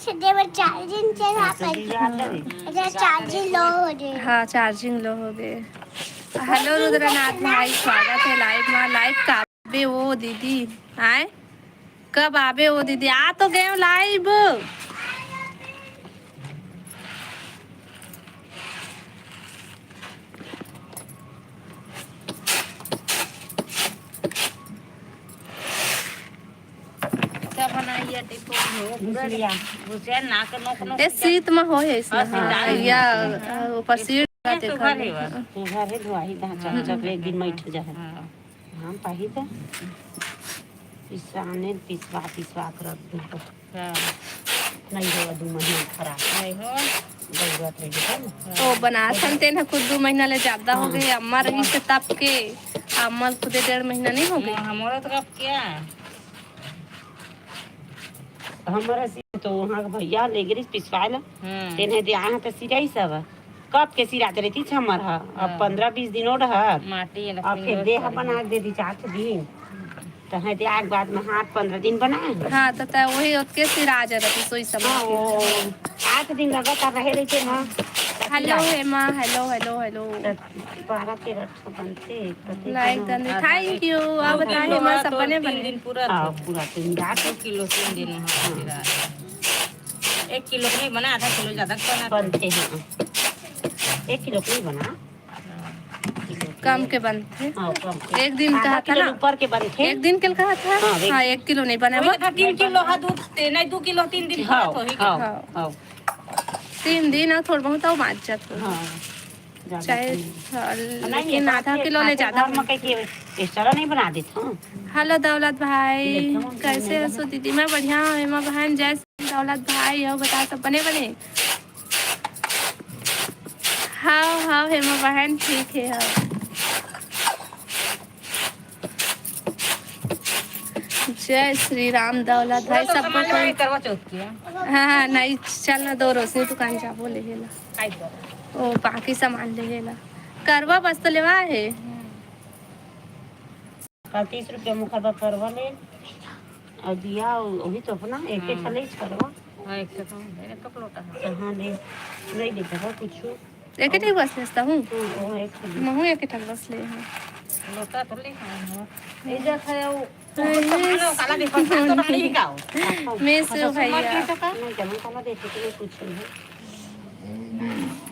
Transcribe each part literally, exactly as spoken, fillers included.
छे दे बर चार्जिंग चला पाई। अच्छा, चार्जिंग लो हो गए। हाँ, चार्जिंग लो हो गए। हेलो रुद्रनाथ भाई, स्वागत है लाइव में। लाइव काबे वो दीदी? आए, कब आबे वो दीदी? आ तो गए लाइव। ए, सीत में हो है इसमें। हाँ, हाँ, सीत में। या, हाँ, ऊपर सीट का देखा घर है नहीं। बस। घर है, धोआही, दांत चमचम एक दिन बैठ जाए। हाँ। हम पाही तो पिसाने, पिसवा, पिसवा के रख दे तो। हाँ। नहीं होगा, दो महीना खराब। नहीं हो। जरूरत रही है ना। ओ, बनाथन तेन ह खुद दू महीना ले ज्यादा हो हाँ। गए। अम्मा रही से तब के, अम्मा खुदे डेढ़ महीना नहीं हो गए। हाँ, हमारा तो अब क्या? हमारा सी तो वहाँ के भैया ले गए पिसवाए ला। हम्म। तेने दे आए हैं तो सिराई सब। कब के सिरात रही थी छमर ह। अब हाँ। पंद्रह बीस दिन और ह। माटी अब फिर देह बना दे दी चार दिन। तो है ते आग बाद में हाथ पंद्रह दिन बनाए हैं। हाँ, तो तय वही ओतके सिरा जा रहती, सोई समझ हाँ, के। वो आठ दिन लगातार रहे रही थे ना। Hello Hema, hello, hello, hello. तो बारह तेरह ठो बनते, कते लाइक दिन? Done, thank you. आप बताइए, हेमा, सब बने बने? हाँ, पूरा तीन रात। दो किलो तीन दिन वहाँ पे रहा। एक किलो के नहीं बना, आधा किलो ज्यादा के बना। बनते हैं। एक किलो के नहीं बना। कम के बनथे। हाँ, कम के। एक दिन आधा कहा था किलो ना? ऊपर के बनथे। एक दिन के कहा था? हाँ, एक हाँ, एक किलो नहीं बने वही वो। तो तीन किलो हा दूध ते, नहीं, दो किलो तीन दिन हाँ, खात होही हाँ, का? हाँ। तीन दिन और थोड़ा बहुत और बाँच जात हो। हाँ, ज्यादा चाहे, नहीं। हाँ, नहीं, लेकिन ये आधा बात है, किलो ले खाते ज्यादा घर में हो। कहीं के extra नहीं बना देत, हाँ। हेलो दौलत भाई, देखो, हम कैसे नहीं हो सो दीदी? मैं बढ़िया हूँ हेमा बहन। जय श्री दौलत भाई, हो बता सब बने बने? हाव, हाव, हेमा बहन ठीक है, हाव। जय श्री राम दौलत भाई, वो तो सबको सामान लेवाए कोई करवा चौथ की है। हाँ, हाँ, नहीं, चल ना, दो रोशनी दुकान जाबो लेहे ला। आई तो। ओ, बाकी सामान लेहे ला। करवा बस तो लेवा है। हम्म। का तीस रुपया मुखर बा करवा ले। और दिया, वही तो अपना एक एक हाँ। ठले करवा। हाँ, एक से कम है, एक लोटा है। हाँ, ले, नहीं लेता है कुछ। एक ही ठक बस लेता हूँ। हम्म, वो एक ठक। महू एक ही ठक बस ले हूँ। लोटा तो ले खाए हो। ये जा खाया वो। अरे, सामान काला देखो, तो नहीं गाओ। मिस यू भैया। नहीं, जमा काला देखो, तो कुछ नहीं है।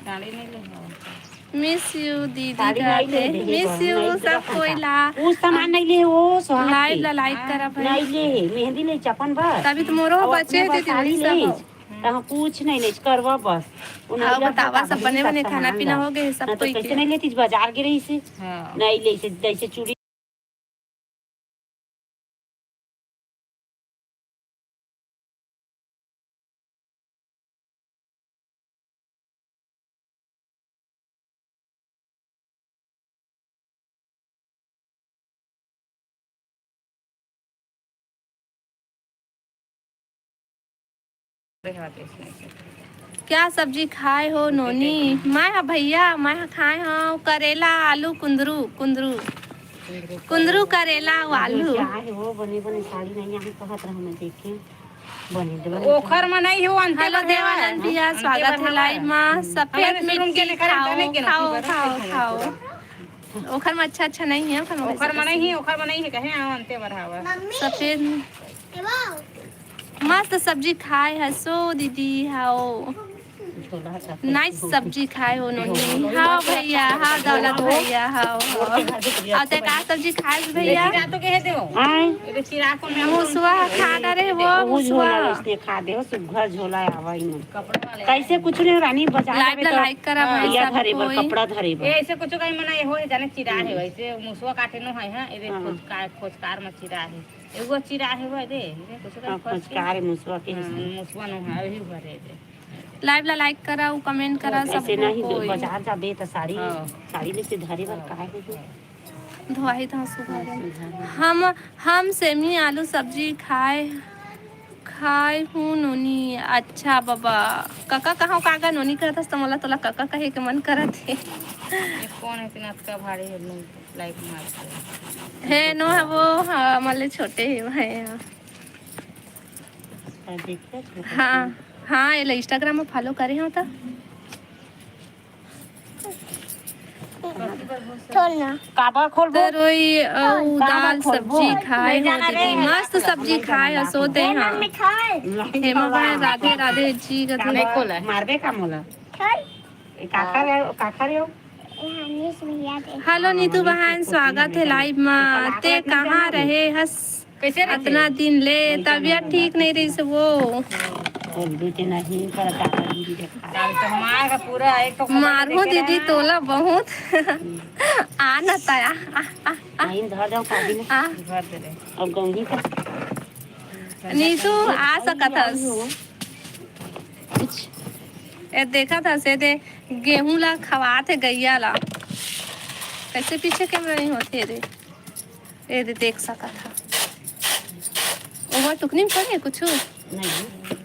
साड़ी नहीं ले हो। मिस यू दीदी साड़ी नहीं ले, काथे। नहीं, मिस यू नहीं, सब कोई ला। उ सामान नहीं ले, वो सोहाग लाइव के। ला लाइक करा भाई। नहीं ले, मेहंदी ले चपन बस। तभी तो मोरो और बचे अपने थे बस साड़ी दीदी ले। सब। कहाँ कुछ नहीं ले, करवा बस। उन्हें आओ इधर बतावा, सब बने बने, खाना पीना हो गए सब ना तो कोई कैसे के? नहीं लेती, बाजार गे रही से। हाँ। नहीं ले से, जैसे चूड़ी क्या सब्जी खाए हो नोनी? मैं ह भैया, मैं ह खाए हव करेला, आलू, कुंदरू, कुंदरू, कुंदरू, करेला अउ आलू। क्या है वो बने बने साड़ी नहीं यहाँ कहत रहा मैं देखे। बने दे, बने दे। ओखर म नहीं हो, अंते हेलो बर देवानंद हवा। भैया, अंते स्वागत बर है हवा। लाइव मा। सफेद हमरे मिर्ची के खाओ, लेकर अंते नहीं खाओ, गिनो, खाओ, खाओ। ओखर म अच्छा अच्छा नहीं है, ओखर म ओखर म नहीं, ओखर म नहीं है, कहे आओ अंते बर हवा। सफेद मस्त सब्जी खाए हसो दीदी, हाओ। नाइस सब्जी खाए हो नोनी। हाँ भैया, हाँ दौलत भैया, हाँ, हाँ। अउ ते का सब्जी खाए हो भैया? आय। मुसवा खा डारे वो, वो मुसवा। झोला इसने खा दे हो, सुघर झोला आवा ही नहीं। कैसे कुछ नहीं रानी, बजा लाइव लेबे ला तो लाइक करा भाई या सब धरे बर, कोई। कपड़ा धरे बर। ऐसे कुछ कहीं मना ये हो जाने चिरा है, वैसे मुसवा काटे नो है, हाँ, ये हाँ। खोजकार, खोजकार में चिरा है। एगो चिरा है वो दे, ये कुछ हाँ, कहीं फंस के। खोजकार है मुसवा के हाँ, हिसाब। मुसवा नो है, वही भरे दे। लाइव ला लाइक करा, उ कमेंट करा, ऐसे सब नहीं, कोई। बाजार जाबे त साड़ी, हाँ। साड़ी लेके धरे बर हाँ। काहे के? धोआही तो सुघर है। सुघर है। हम, हम सेमी आलू सब्जी खाए, खाए हूँ नोनी। अच्छा बाबा, कका कहाँ काका नोनी कहत हस त मोला तोला कका कहे के मन करत हे। ये कौन है इतना अतका भारी है नोनी? लाइक मार के। हे नो, हे वो, हाँ, मले छोटे हे भाई, हाँ। और देखिए, छोटे हाँ, से। हाँ, एला Instagram में follow करे हो त। छोड़ ना। काबर खोलबो? तरोई अउ काबर दाल खोलबो? सब्जी खाए ले हो जाना रे, दीदी, मस्त सब्जी खाए हसो ते। हाँ। मम्मी खाए। हेमा भाई, राधे राधे जी, गधे। नहीं खोला है। मारबे का मोला? छोड़। ए, काखर है, काखर है। हेलो नीतू बहन, स्वागत है live में। ते कहाँ रहे हस? कैसे रहे? अतना दिन ले तबीयत ठीक नहीं रहिस वो। बोल दू जना ही पर काका दीदी देखा। काल तो हमारा पूरा एक तो मारहूँ दीदी तोला बहुत। आ न तया, आ, आ, आ। आइन धर जाओ काजी में। आ। धर दे रे। अब गौनी का। नीतू आ सकत हस। ए देखत हस, ए दे गेहूं ला खवात हे गैया ला। कैसे पीछे कैमरा नहीं होते रे? ए दे, देख सकत हा। ओमा टुकनी में पड़े कुछ? नहीं।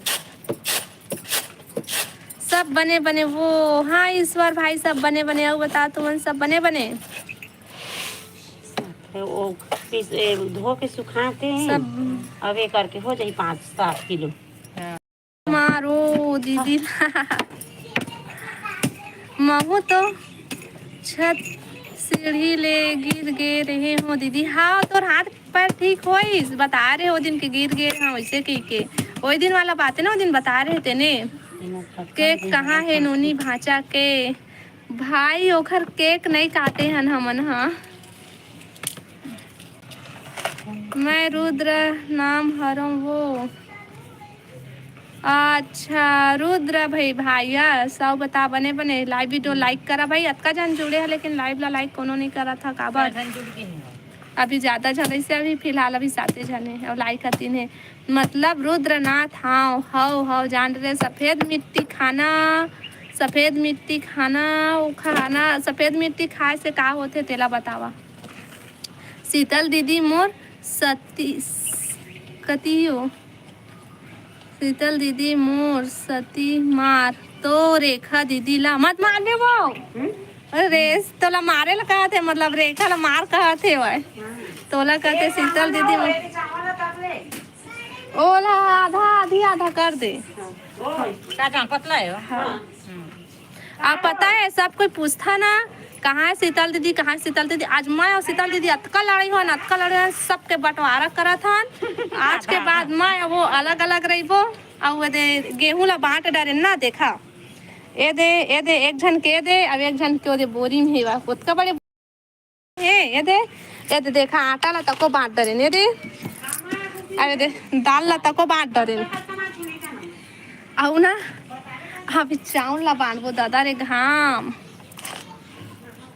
सब बने बने वो। हाँ ईश्वर भाई, सब बने बने। अउ बता तुमन, सब बने बने? वो पीस, ए, धो के सुखाते हैं। सब। अब ये करके हो जाई पाँच सात किलो। मारो दीदी। महू तो छत सीढ़ी ले गिर गे रहे हो दीदी। हाँ, तोर हाथ पैर ठीक होइस, बता रहे ओ दिन के गिर गे रहा वैसे कह के। ओई दिन वाला बात है ना, ओ दिन बता रहे तेने। केक कहाँ है नोनी भांचा के? भाई ओखर केक नहीं काटे हन हमन हा। मैं रुद्र नाम हरम वो। अच्छा रुद्र भाई, भैया सब बता बने बने। Live video like करा भाई, अतका जन जुड़े है लेकिन live ला like कोनो नहीं करा था काबर? अभी ज्यादा झन ऐसे, अभी फिलहाल अभी साते झन है और like हतीन है। मतलब रुद्रनाथ, हाँ, हव, हव, जान रहे, सफेद मिट्टी खाना, सफेद मिट्टी खाना, वो खाना, सफेद मिट्टी खाए से का होथे, तेला बतावा। शीतल दीदी मोर सती, कतियो, शीतल दीदी मोर सती मार, तो रेखा दीदी ला मत मार दे वो। हम्म? अरे रेस, तोला मारे ला कहत हे, मतलब रेखा ला मार कहत हे वह। हाँ। तोला कहते शीतल दीदी मोर। ओला आधा आधी आधा कर दे। का जान पतला है? हाँ। हम्म। आप पता है, सब कोई पूछता ना, कहाँ है शीतल दीदी, कहाँ है शीतल दीदी। आज मैं और शीतल दीदी अतका लड़ाई हो ना, अतका लड़ाई हो, सबके बंटवारा करत हन। आज के बाद मैं वो अलग अलग रहिबो। और वो दे गेहूं ला बांट डारे ना, देखा, ए दे, ए दे, एक झन के दे, अब एक झन के दे, बोरी में हेवा, ओतका बड़े हे, ए दे, ए दे, देखा, आटा ला तको बांट डरेन, ए दे, अरे दे, दाल ला तको बांट डरेन। अउ ना, अभी चाउर ला बांटबो, दादा रे घाम।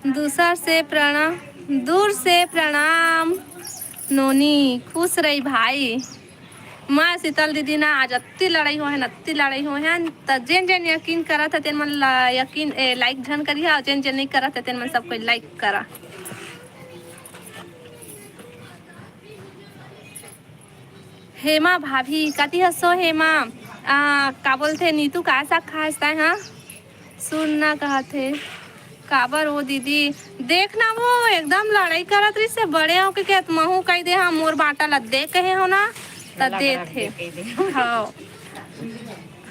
दूसर से प्रणाम, दूर से प्रणाम, नोनी, खुश रही भाई। मैं शीतल दीदी ना आज अत्ती लड़ाई होहे न, अत्ती लड़ाई होहे न, त जेन जेन यकीन करत हे, तेन मन ला यकीन, ए, like झन करिहा, अउ जेन जेन नहीं करत हे, तेन मन सब कोई like करा। हेमा भाभी, कति हसो हेमा? आ, का बोलथे नीतू, का साग खास ताय, हाँ? सुन ना कहत हे। काबर ओ दीदी, देख ना वो एकदम लड़ाई करत रहिस हे, बड़े होके कहत महू कहि दे, हाँ, मोर बांटा ला दे कहे हो ना, त देत हे। हाँ।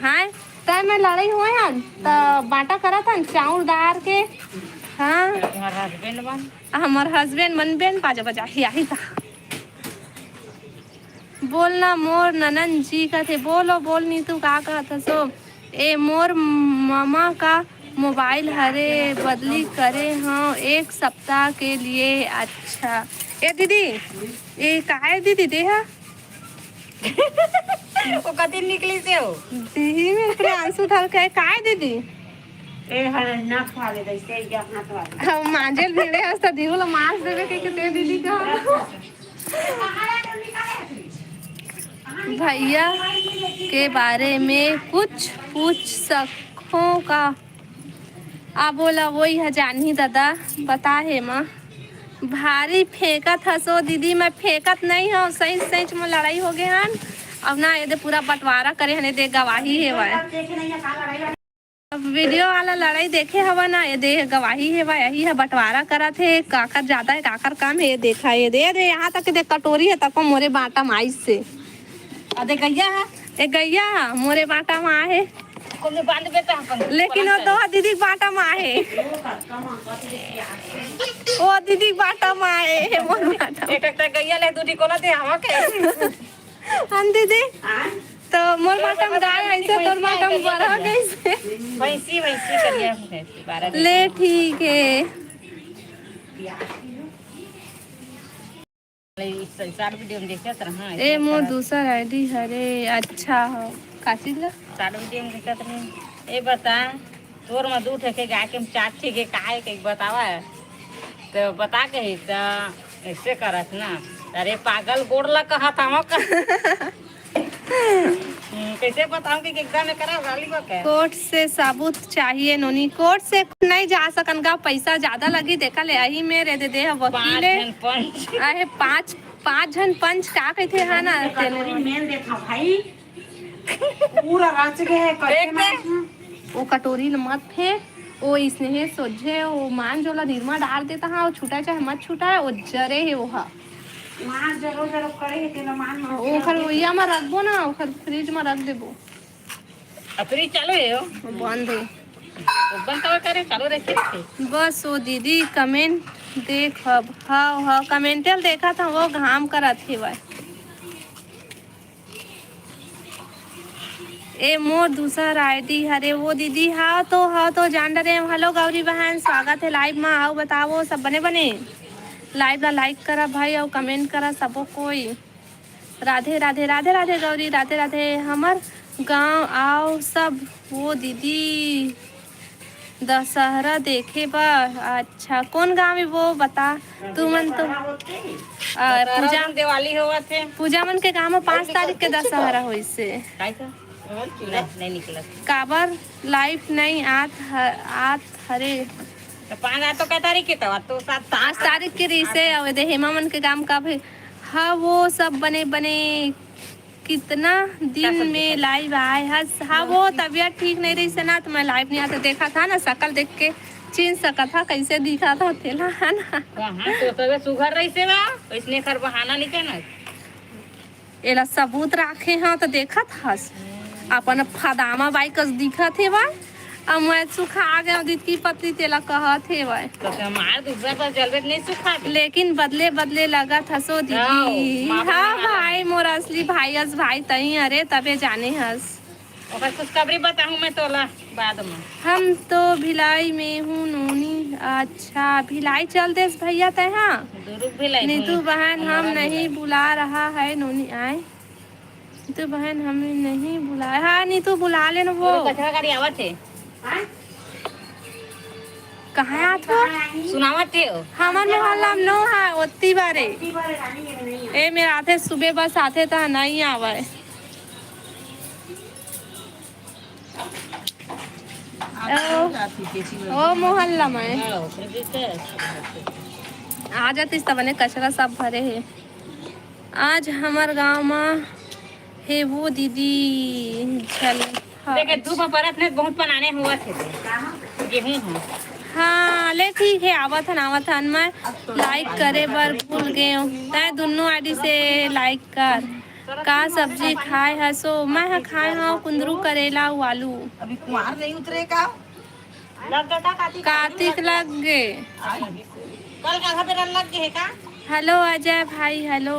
हाँ, तय मैं लड़ाई होय हन, त बांटा करत हन, चाउर दार के। हाँ। हमर husband मन बेन बाजा बजा ही आही ता। बोलना मोर ननन जी कथे, बोलो बोल नीतू का कहत हसो? ए मोर ममा का मोबाइल हरे, बदली करे हव एक सप्ताह के लिए। अच्छा ए दीदी, ए काय दीदी देहा? ओ कति निकली से हो? दीदी में पूरे आंसू ढल के काय दीदी? ए हर नाक वाले जैसे या हाथ वाले। हम मांजेल भिड़े हस त दीहू ला मांज देवे के, के दे दीदी का। भैया के बारे में कुछ पूछ सको का? आ बोला, वही ह जानही दादा, बता हे माँ। भारी फेंकत हसो दीदी, मैं फेंकत नहीं हूँ, सही सही में लड़ाई हो गए हन। अब ना ये दे पूरा बंटवारा करे हन, ये दे गवाही हे भाई। अब वीडियो वाला लड़ाई देखे हवा ना, ये दे गवाही हे भाई, यही है बंटवारा करत हे, काकर ज्यादा है, काकर कम है, ये देखा, ये दे, ये दे, यहाँ तक के देख कटोरी है, तको मोरे बांटा माइस से। आ दे गैया है। ए गैया, मोरे बाटा म आहे। कोनो बांध बेटा अपन लेकिन वो पलंग तो दीदी के बाटा म आहे। वो दीदी के बाटा म आहे, हे मोर बाटा म। एक एक गैया ले दूठी कोला दे हवा के। हम दीदी, तो मोर बाटा म गाय ऐसे, तोर बाटा म बरहा कैसे? भैंसी, भैंसी करिया भैंसी, बारह ले ठीक है। ले, इस साल वीडियो में देखत रहा, ए, ऐसा मोर करत। दूसर आईडी हरे, अच्छा हो। का चीज ला? साल वीडियो में देखत रही। ए, बता, तोर में दू ठे के गाय के, में चार ठे के, काहे के बतावा? तो बता के ही, तो ऐसे करत ना। अरे पागल, गोड़ ला कहत हम का? हम्म, कैसे बताऊं कि एकदम एकरा वाली बा के? कोर्ट से सबूत चाहिए नोनी, कोर्ट से नहीं जा सकन गा, पैसा ज्यादा लगी। देखा ले, अही में रे दे दे, वकील पाँच है। जन पंच। अहे, पाँच, पाँच जन पंच का कहते हैं ना, तेने कटोरी मेल देखा भाई, पूरा रच गए है, कैसे देख, देख। मार-, वो कटोरी ल मत फेंक, वो इसने हे सोझे, वो मान जो ला निरमा डाल देता हाँ, वो छूटा चाहे मत छूटा है, वो जरे है वो हा। मार जरो जरो करे है, तेला मार मार के ओखर रख दे। ओइया में रखबो ना, ओखर फ्रिज में रख देबो। आ फ्रिज चालू है हो? बंद है। तो बंद कब करे? चालू रखे थे। बस वो दीदी कमेंट देख, अब हाव हाव कमेंटल देखा था, वो घाम करत हे भाई। ए मोर दूसर आईडी हरे वो दीदी। हाँ तो, हाँ तो जान डरे। हेलो गौरी बहन, स्वागत है लाइव में। आओ बताओ सब बने बने। लाइव ला लाइक करा भाई, और कमेंट करा सबो कोई। राधे राधे, राधे राधे गौरी, राधे राधे। हमर गांव आओ सब। वो दीदी दशहरा देखे बर। अच्छा, कौन गांव है वो बता। तुमन तो, आ, दशहरा पूजा, दिन दिवाली होवत हे। पूजा मन के गांव में पाँच तारीख के दशहरा होइसे। काहे का? नहीं, नहीं निकलत। काबर लाइव नहीं आत ह-, आत हरे। तो पाँच, आज तो कै तारीख के, तो आज तो सात, पाँच तारीख के रहिसे, अउ एदे हेमा मन के गांव का भी। हाँ, वो सब बने बने कितना दिन में लाइव आए हस। हाँ, वो तबियत ठीक नहीं रहिसे ना, तो मैं लाइव नहीं आते। देखा था ना, शकल देख के चिन्ह सकत हा, कैसे दिखा था तेला, है ना? कहाँ तो तबे सुघर रहिसे बा, इसने खर बहाना नहीं करना। एला सबूत राखे हाँ, तो देखत हस, अपन फदामा बाई कस दिखत हे बा। अब मैं सुखा गया, दितकी पतली तेला कहत हे बा। तो हमार दूसरा पर जलबे नहीं सुखा दे। लेकिन बदले बदले लगत हसो दीदी। आओ, माँ हाँ बहन वाला। भाई, मोर असली भाई अस भाई तई, अरे तबे जाने हस। ओकर खुशखबरी बताहूँ मैं तोला बाद में। हम तो भिलाई में हूँ नोनी। अच्छा, भिलाई चल देस भैया तय हाँ। दुरुग भिलाई नीतू हूँ। बहन, हम हमारा नहीं भिलाई। बुला रहा है नोनी आए। नीतू बहन, हमें नहीं बुला। हाँ नीतू, बुला लेना वो। वो कचरा गाड़ी आवत है। कहाँ आत हो? सुनावत हे हो? हमर मोहल्ला में नो है, ओत्ती बारे। ए, मेरा आथे सुबह बस आथे ता नहीं आवे। ओ, ओ मोहल्ला में। आ जातीस तबने कचरा सब भरे हे। आज हमर गांव में हे वो दीदी झल। देखे, धूप में परत में बहुत पनाने हुआ थे। गेहूं हो। हाँ, ले ठीक है, आवत हन, आवत हन। मैं लाइक करे बर भूल गए हूँ। तय दोनों आईडी से लाइक कर। का सब्जी खाए हसो? मैं ह खाए हूँ कुंदरू, करेला अउ आलू। अभी कुंवार नहीं उतरे का? लग गया था कातिक। कातिक लग गे। कल का बेरा लग गए है का? हेलो अजय भाई, हेलो।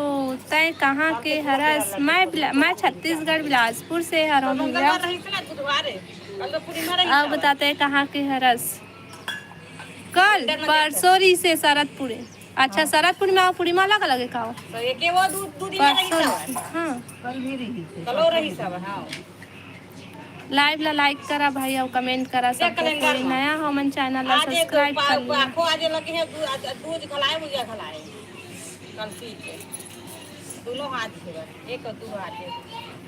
तय कहाँ के हरस? मैं बिला-, मैं छत्तीसगढ़ बिलासपुर से हरौं तो भैया। मंगलवार रही थी ना, बुधवार है। कल तो पूर्णिमा रही अब था। बताते हैं कहाँ के हरस। कल परसों रही से शरदपुर। अच्छा, हाँ। शरदपुर में आओ, पूर्णिमा अलग अलग है का हो? तो एक वो दू, दू दिन रही परसों, था। हाँ। कल भी रही थी। कलो रही सब, हाँ। लाइव ला लाइक करा भाई, अउ कमेंट करा। सब कोई नया हो मन चैनल ला सब्सक्राइब कर लो। आखो आज लगे है दू, आज दूध घलाए, भुजिया घलाए। कल सीख के दोनों हाथ से बस, एक और दू हाथ से।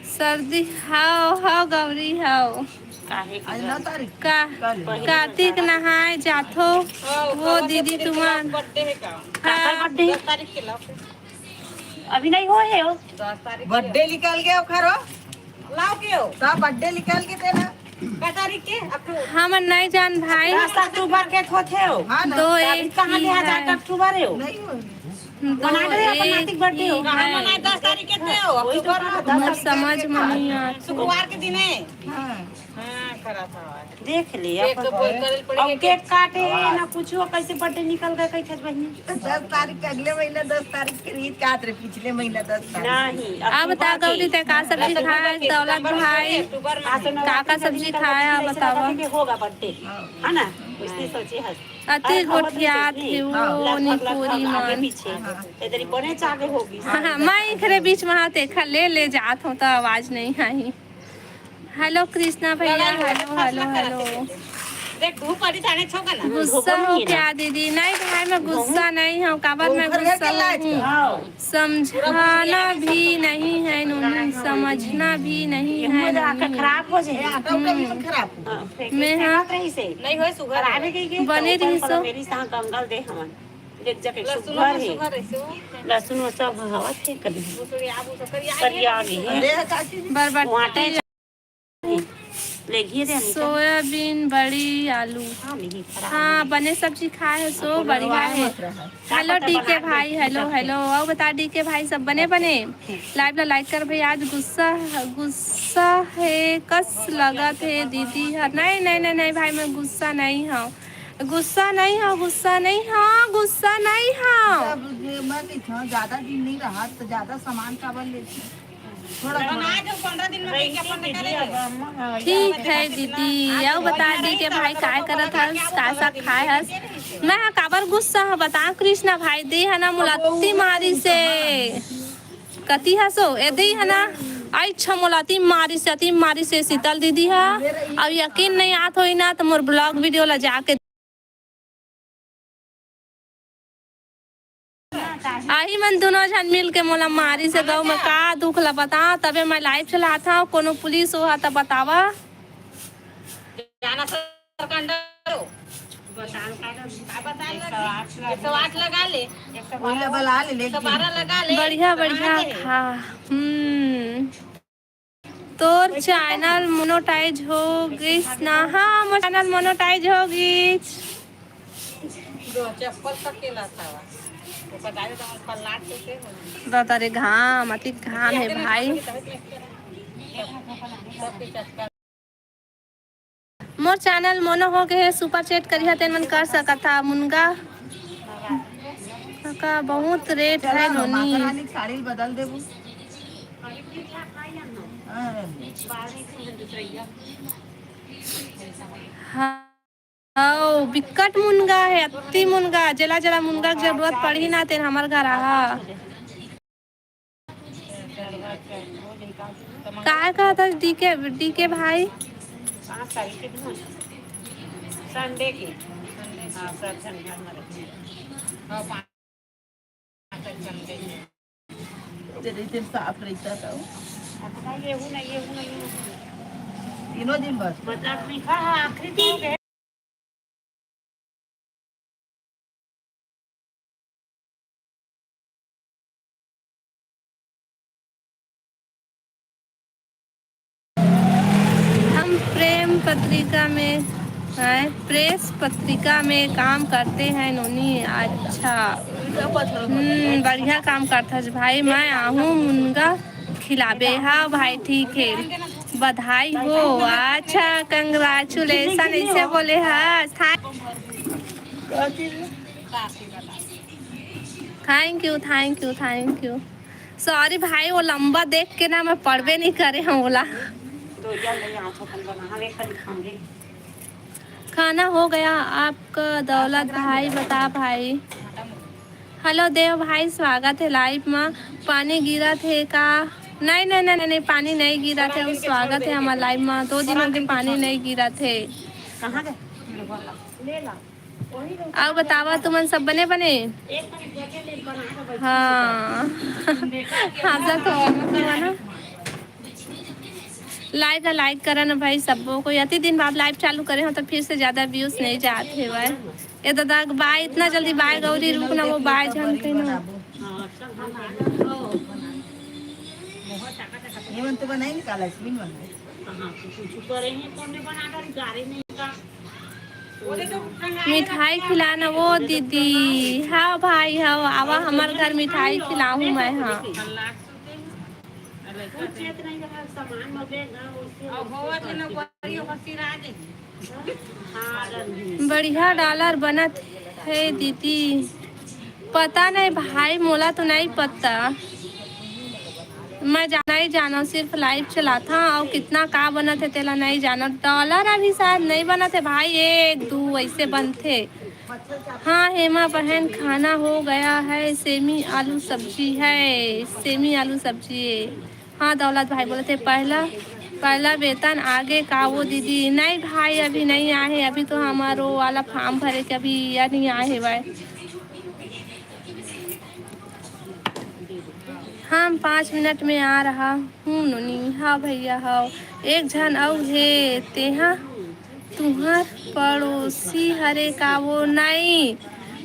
सर्दी हाव, हाव गौरी हाव। काहे के आज नौ तारीख? का, कल। कातिक नहाए जाथो। हाँ, वो दीदी तुम्हार बर्थडे है का? हाँ। दस तारीख के लाओ। अभी नहीं हो है हो। दस तारीख के। बर्थडे निकल गया ओखरो। लाओ के हो? सब बर्थडे निकल के तेरा। कै तारीख के? अक्टूबर। हम नहीं जान भाई। दस अक्टूबर के होथे हो। हाँ ना। दो एक कहाँ ही ले हजार है। अक्टूबर है हो? नहीं हो। तो बना दे, अपन एक नातिक birthday ही होगा। है। हम मनाए दस तारीख के थे, वही तो अक्टूबर में। कहा, दस मोर तारीख के समझ में नहीं आत हे। शुक्रवार के दिन है। हाँ। हाँ, खड़ा था आज। देख ले, एक अपन तो बोल करे पड़ेगा अब कि cake काटे हे, ना कुछो, कैसे birthday निकल गए, कैसे बहिनी? दस तारीख के, अगले महीना दस तारीख के रही, का रे, पिछले महीना दस तारीख। नहीं, अब अक्टूबर बता के। गौरी, ते का सब्जी खाए, दौलत भाई? अक्टूबर में। का का सब्जी खाए, बतावा। के होगा birthday, हाँ। है ना? वैसे सोचे हस। अति अरे, खबर गोठियात नहीं हे वो लगभग, निपोरी लगभग आगे मन। पीछे। हाँ। इधर ही बने चागे होगी। हाँ, हाँ, मैं इखरे बीच में हाथ एखर ले, ले जात हूँ, तो आवाज नहीं आई। हेलो कृष्णा भैया, लड़ाई हो, हेलो, फैसला हेलो, करा हेलो। देख, धूप पड़ी जाने छोका ना, गुस्सा धूप हो नहीं है क्या ना। दीदी? नहीं भाई, मैं गुस्सा नहीं हूँ, काबर मैं गुस्सा नहीं हूँ। हाँ। समझाना भी नहीं है नोनी, समझना भी नहीं है नोनी। खराब हो जाए। आटा उटा भी मत खराब हो। हाँ, फेंक दे। मैं हाँ। नहीं होए, सुगर आवे के, के बने तो ऊपर रही सो। मेरी साथ कंगाल दे हमन। देख जाके लहसुन सुगर हे। सुगर हे, सो। लहसुन वो सब हवा थे कभी। वो तो ये आबू तो करिया करिया आगे। अरे, काकी। बरबट्टी। वहाँ ले घिरे नहीं तो। सोयाबीन, बड़ी, आलू। हाँ, नहीं, खराब हाँ, नहीं। बने सब्जी खाए हे, सो बढ़िया हे। हेलो डीके भाई, हेलो, हेलो। अउ बता डीके भाई, सब बने, बने? Live ला like कर भाई। आज गुस्सा, गुस्सा हे कस लगत हे दीदी हर। नहीं, नहीं, नहीं, नहीं भाई, मैं गुस्सा नहीं हूँ, गुस्सा नहीं हूँ, गुस्सा नहीं हूँ, गुस्सा नहीं हूँ। अब मैं कहिथंव, ज्यादा दिन नहीं रहा तो ज्यादा सामान काबर लेथे? ठीक है दीदी, अउ बता दी के भाई काय करत हस, का साग खाए हस? मैं हा काबर गुस्सा हा बता कृष्णा भाई, दे हा ना मोला अति मारिस हे। कती हसो ए दे हा ना, अच्छा मोला अति मारिस हे, अति मारिस हे शीतल दीदी हा। अउ यकीन नहीं आत होई ना तो मोर vlog video ला जाके आही मन दुनों झन मिल के मोला मारिस हे। गऊ में का दुख ला बता, तबे मैं live चलात हव। कोनो पुलिस हो हा त बतावा। जाना सर कंडरो। एक सौ आठ लगा ले। वही ला बला ले, एक सौ बारह लगा ले। बढ़िया, बढ़िया कहाँ के? था। हम्म। तोर channel monetize हो गिस ना? हाँ, मोर channel monetize हो गिस। दो चप्पल तक के लाता हुआ। वो पता नहीं तो हम कल लाट के से हो। दादा रे घाम, अति घाम हे भाई। सबके चक्कर। मोर channel मोनो हो गे हे, super chat करिहा तेन मन कर सकत हा। मुनगा का बहुत rate हे नोनी। माता रानी के साड़ी बदल देबो। हाँ। हव, बिकट मुनगा हे, अति मुनगा, जेला जेला मुनगा के जरूरत पड़ही ना, तेन हमर घर आहा। काय कहत हस डीके, डीके भाई? पाँच तारीख के दिन, Sunday के। हाँ, सब झन घर में रहिथे। हाँ, पाँच तारीख Sunday के। तेरे इधर साफ रहता था वो। अपना ये हूँ ना, ये हूँ ना, ये हूँ। तीनों दिन बस। मतलब, लिखा है, आखिरी दिन के। हम प्रेम पत्रिका में, आय, प्रेस पत्रिका में काम करते हैं नोनी। अच्छा, हम्म, बढ़िया काम करथस भाई। मैं आहूँ मुनगा खिलाबे। हाँ भाई, ठीक है, बधाई हो। अच्छा, congratulation, ऐसे बोले हस। Thank you, thank you, thank you। Sorry भाई, वो लंबा देख के ना मैं पढ़बे नहीं करे हूँ ओला। खाना हो गया आपका दौलत भाई, बता भाई। हेलो देव भाई, स्वागत है live में। पानी गिरत हे का? नहीं, नहीं, नहीं, नहीं, पानी नहीं गिरत हे। स्वागत है हमार live में। दो दिन हो गए पानी नहीं गिरत हे। कहाँ गए? अउ बतावा, तुमन सब बने बने? हाँ। हाँसत हो ना? Live ला like करा ना भाई, सबो कोई। अति दिन बाद live चालू करे हो तो फिर से ज्यादा views नहीं जात हे भाई। ए दादा, bye, इतना जल्दी bye गौरी, रुक ना, वो bye झन कहीं ना। ये मन तो बनाई निकाला, इसमें बना। हाँ, कुछ करे हैं, कौन ने बना कर गाड़ी नहीं का। मिठाई खिलाना वो दीदी। हाँ भाई, हाँ, आवा हमर घर, मिठाई खिलाहूँ मैं। हाँ, बढ़िया डॉलर बनत हे दीदी। पता नहीं भाई, मोला तो नहीं पता। मैं जाना ही जाना, सिर्फ लाइव चलाथा और कितना का बनत है तेला नहीं जाना। डॉलर अभी शायद नहीं बनत है भाई, एक दू ऐसे बनथे। हाँ हेमा बहन, खाना हो गया है, सेमी आलू सब्जी है, सेमी आलू सब्जी है। हाँ दौलत भाई बोलत हे, पहला पहला वेतन आगे का वो दीदी? नहीं भाई, अभी नहीं आए है, अभी तो हमारो वाला फॉर्म भरे के अभी या नहीं आए है भाई। हम पाँच मिनट में आ रहा हूँ नोनी। हाँ भैया, हाँ, एक झन अउ हे, तेहा तुहर पड़ोसी हरे का वो? नहीं,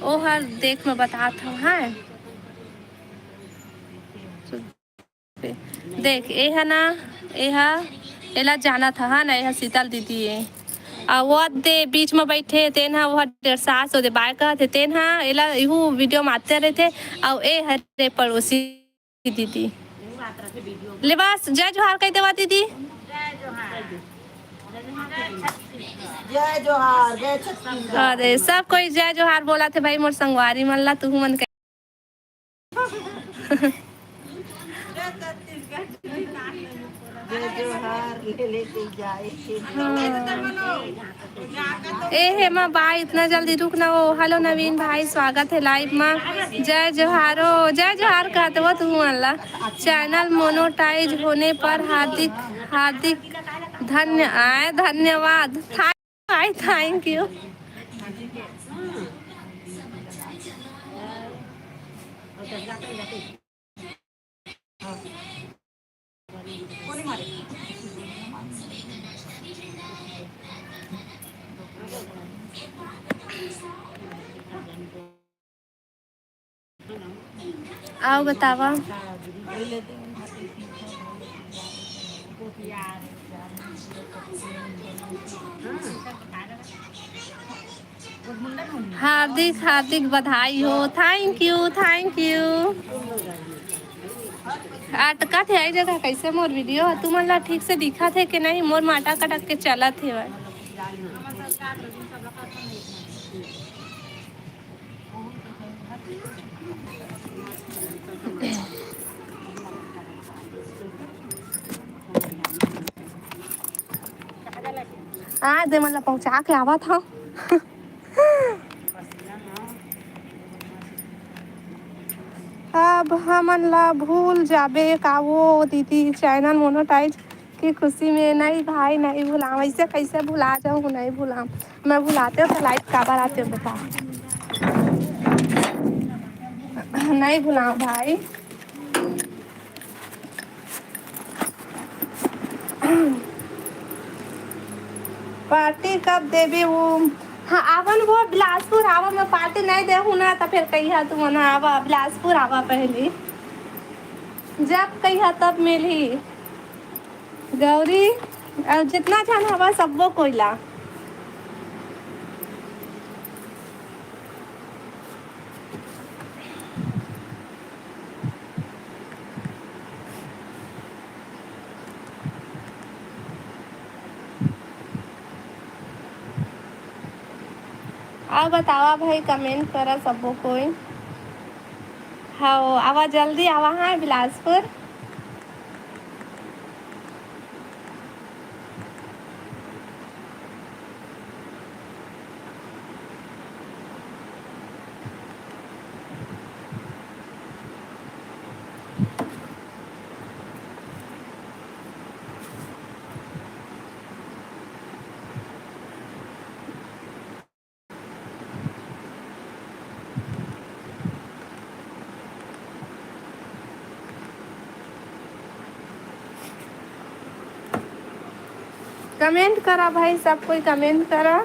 ओहर देख मैं बतात हूँ। हाँ, देख, एहा ना, एहा, एला जानत ह ना, एहा शीतल दीदी ए। अउ वो दे बीच म बइठे, तेन ह, वो डेढ़ सास, ओदे बाय कहत हे, तेन ह, एला इहू वीडियो म आते रहिथे। अउ ए हरे पड़ोसी दीदी। ले बस, जय जोहार कहि देवा दीदी। जय जोहार, जय छत्तीसगढ़। अरे, सब कोई जय जोहार बोलत हे भाई, मोर संगवारी मन ला, तुहू मन कहि जय जोहार, ले लेके जाए के। हाँ। ए हेमा बा, इतना जल्दी रुक ना वो। हेलो नवीन भाई, स्वागत है लाइव में। जय जोहारो, जय जोहार कहते वो तुम वाला। चैनल मोनोटाइज होने पर हार्दिक, हार्दिक धन्य, आए, धन्यवाद। Hi, thank you। अउ बतावा। हार्दिक हार्दिक बधाई हो। Thank you, thank you। अटकत हे आई जगह, कैसे मोर वीडियो ह तुमन ला ठीक से दिखत हे कि नहीं? मोर माटा कटक के चलत हे। आ दे मन ला पहुंचा के आवत हव। अब हमन ला भूल जाबे का वो दीदी? चैनल मोनोटाइज की खुशी में। नहीं भाई, नहीं भुलाम। ऐसे कैसे भुला जाऊँ? नहीं भुलाम। मैं भुलाते हो तो लाइव काबर आते हो बता। नहीं भुलाम भाई। पार्टी कब देबे वो? हाँ, आवन वो बिलासपुर आवा, मैं पार्टी नहीं देहूँ ना, तो फिर कहिया तुमन आवा, बिलासपुर आवा पहली, जब कहिया तब मिलही। गौरी, अउ जितना झन हवा, सब्बो कोई ला। अउ बतावा भाई, comment करा सब्बो कोई। हव, आवा जल्दी आवा, हाँ, बिलासपुर। Comment करा भाई, सब कोई comment करा।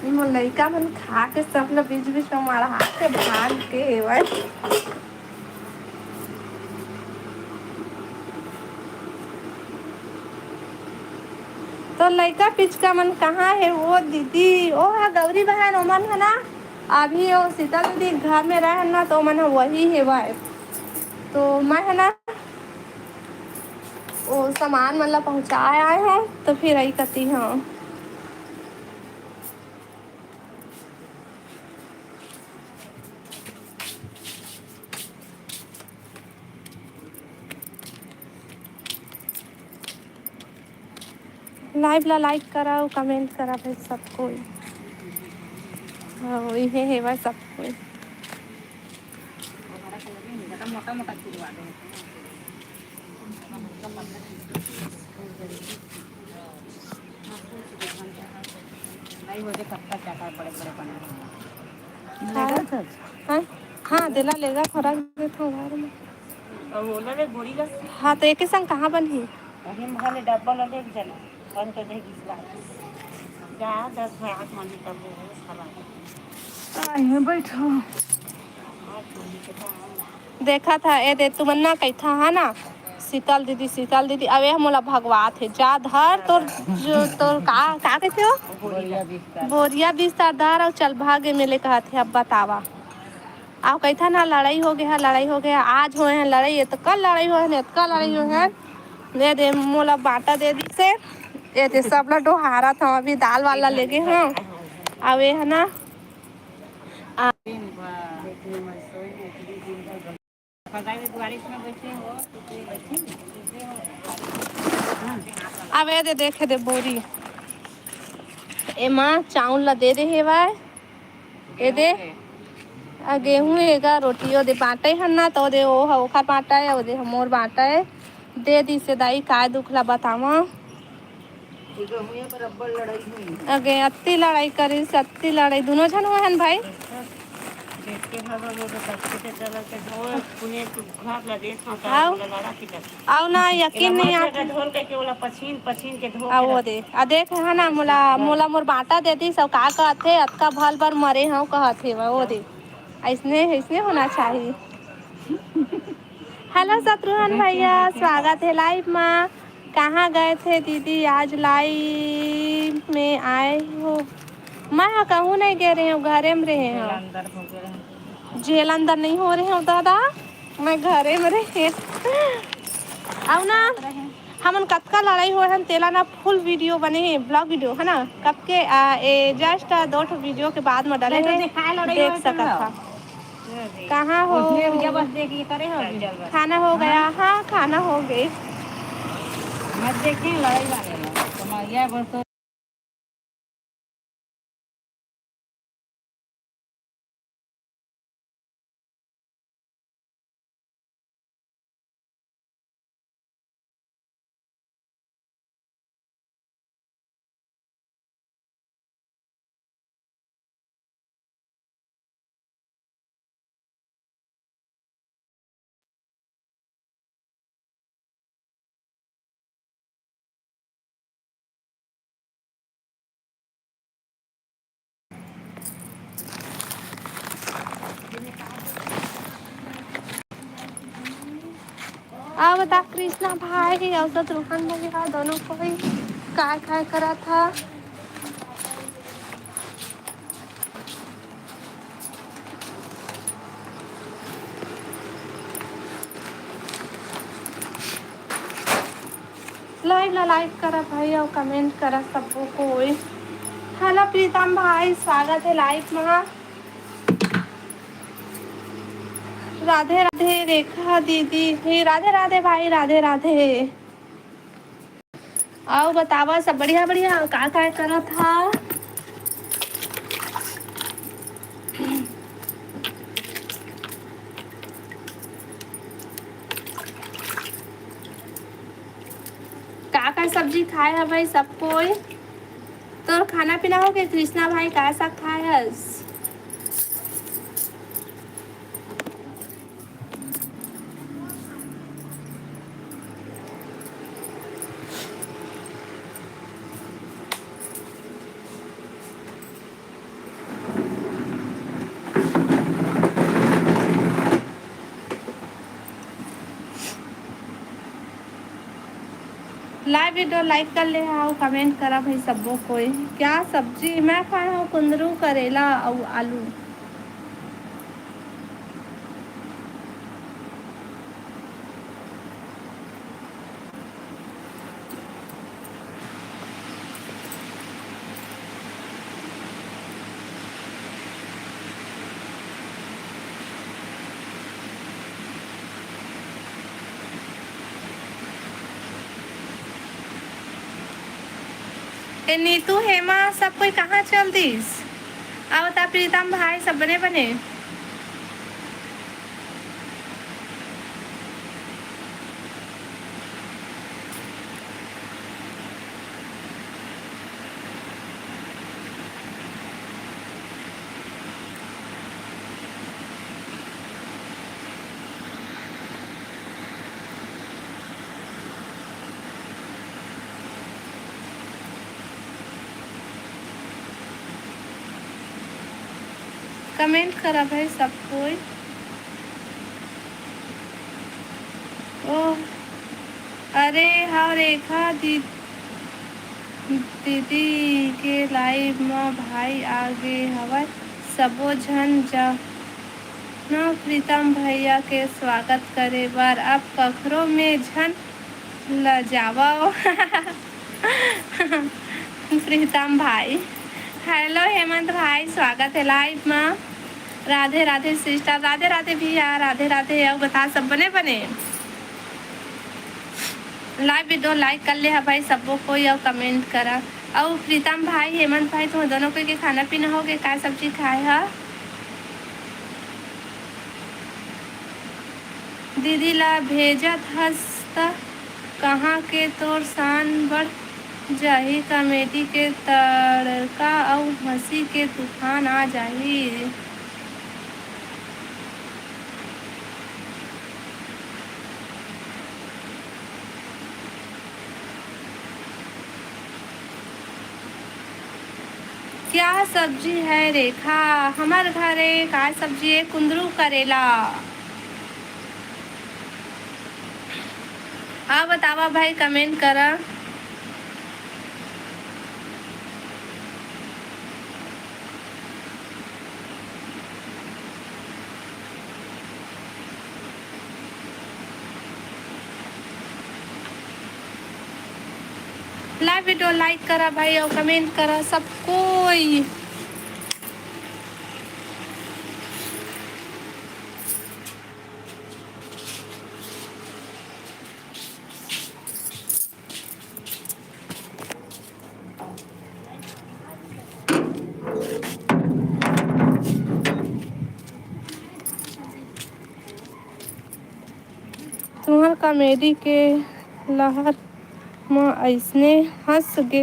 ये मोर लइका मन खा के सब ल बीच बीच में मढ़ा के भाग के हेवय। तो लइका पिचका मन कहाँ हे वो दीदी? ओ हा गौरी बहन, ओमन ह ना, अभी ओ शीतल दीदी घर में रहन ना, तो ओमन ह वही हेवय। तो मैं ह ना, ओ सामान मन ला पहुँचाए आए हँव, तो फिर अई कती हँव। Live ला like करा अउ comment करा भाई सब कोई। हाँ, इहे हेवय सब कोई। हाँ, हाँ, तेला लेगा, खोरा देथव घर में। हाँ, तो एके संग कहाँ बनही? आइए, बैठो। देखत हा, ए दे, तुमन ना कहिथा, हा ना, शीतल दीदी, शीतल दीदी, अब ए मोला भगवात हे, जा धर तोर, जो तोर का, का कहिथे हो? बोरिया बिस्तर। बोरिया बिस्तर धर अउ चल भागे मेले कहत हे, अब बतावा। अउ कहिथा ना, लड़ाई हो गया, लड़ाई हो गया, आज होए हे लड़ाई, एतका लड़ाई होए हे, एतका लड़ाई होए हे। दे दे, मोला बांटा दे दिस हे। ए दे, सब ला डोहारत हव, अभी दाल वाल ला लेगे हव। अउ ए ह ना, आ, अब ए दे, देखे दे बोरी, एमा चाउर ला दे दे हेवय। ए दे, आ गेहूं एगा, रोटी ओ दे बांटे हन ना, तो ओ दे ओ ह ओखर बांटा ए, ओ दे ह मोर बांटा ए। दे दिस हे दाई, काय दुख ला बतावं। अगे अत्ती लड़ाई करिस, अत्ती लड़ाई, दुनों झन होए हन भाई। अउ, अउ ना, यकीन नहीं आत। ढोल के ओला पछीन, पछीन के ढोल अउ के वो दे, आ देख, है ना, मोला, मोला मोर बांटा दे दिस, अउ का कहत हे, "अतका भल बर मरे हंव," कहत हे, वो दे। अइसने, अइसने होना चाही। Hello शत्रुघ्न भैया, स्वागत हे live मा। कहाँ गए थे दीदी, आज live में आए हो? मैं ह कहूँ नहीं गे रहे हंव, घरे में रहे हंव। जेल अंदर नहीं हो रहे हंव दादा, मैं घरे में रहे। अउ ना, हमन कतका लड़ाई होए हन, तेला ना full video बने हे, vlog video, है ना? कब के, आ, ए, just, आ, दो ठो video के बाद में डाले हे, देख सकत हा। कहाँ हो? खाना हो गया? हाँ, खाना हो गए। मत देखें लड़ाई वाले ला। तो मैं ये बोल तो अब बता कृष्णा भाई अउ शत्रुघ्न भैया दोनों कोई काय काय करत हा। Live ला like करा भाई अउ comment करा सबो कोई। Hello प्रीतम भाई, स्वागत हे live मा। राधे राधे रेखा दीदी, हे राधे राधे भाई, राधे राधे। अउ बतावा सब बढ़िया बढ़िया, का का करत हा? का का सब्जी खाए हवय सब कोई? तोर खाना पीना हो गए कृष्णा भाई, का साग खाए हस? Live video like कर ले हव, comment करा भाई सब्बो कोई। क्या सब्जी? मैं खाए हव कुंदरू, करेला अउ आलू। ए नीतू, हेमा, सब कोई कहाँ चल दिस? अउ ता प्रीतम भाई, सब बने बने? Comment करा भाई सब कोई। ओह, अरे हाँ, रेखा दी-, दीदी के live म भाई आ गे हवय। सबो झन जा न प्रीतम भैया के स्वागत करे बर। अब कखरो में झन लजावव। प्रीतम भाई। Hello हेमंत भाई, स्वागत है live मा। राधे राधे sister, राधे राधे भैया, राधे राधे। अउ बता, सब बने बने? Live video like कर ले हा भाई, सबो कोई, अउ comment करा। अउ प्रीतम भाई, हेमंत भाई, तुम दोनों कोई के खाना पीना हो गे? काय सब्जी खाए हा? दीदी ला भेजत हस त कहाँ के तोर शान बढ़ जाही, comedy के तड़का अउ हंसी के तूफान आ जाही। क्या सब्जी है रेखा? हमर घरे का सब्जी है? कुंदरू करेला। आ बतावा भाई, comment करा। Live video like करा भाई अउ comment करा सब कोई। तुंहर comedy के लहर म अइसने हंस गे,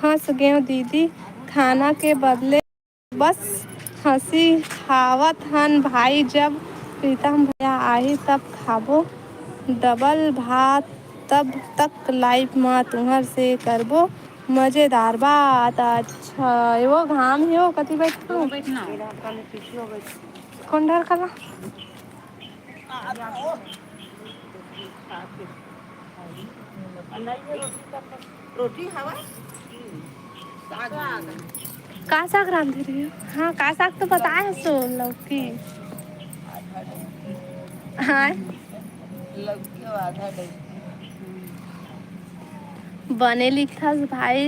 हंस गेंव दीदी। खाना के बदले बस हंसी खावत हन भाई, जब प्रीतम भैया आही तब खाबो double भात। तब तक live म तुंहर से करबो मजेदार बात। अच्छा, वो घाम हे, वो कति बैठ तू? बैठ ना। कोन डर कला? रोटी हवा? साग। का साग रांधे रही? हाँ, का साग तो बताए हस, लौकी। हाँ। लौकी आधा डौकी। बने लिखथस भाई।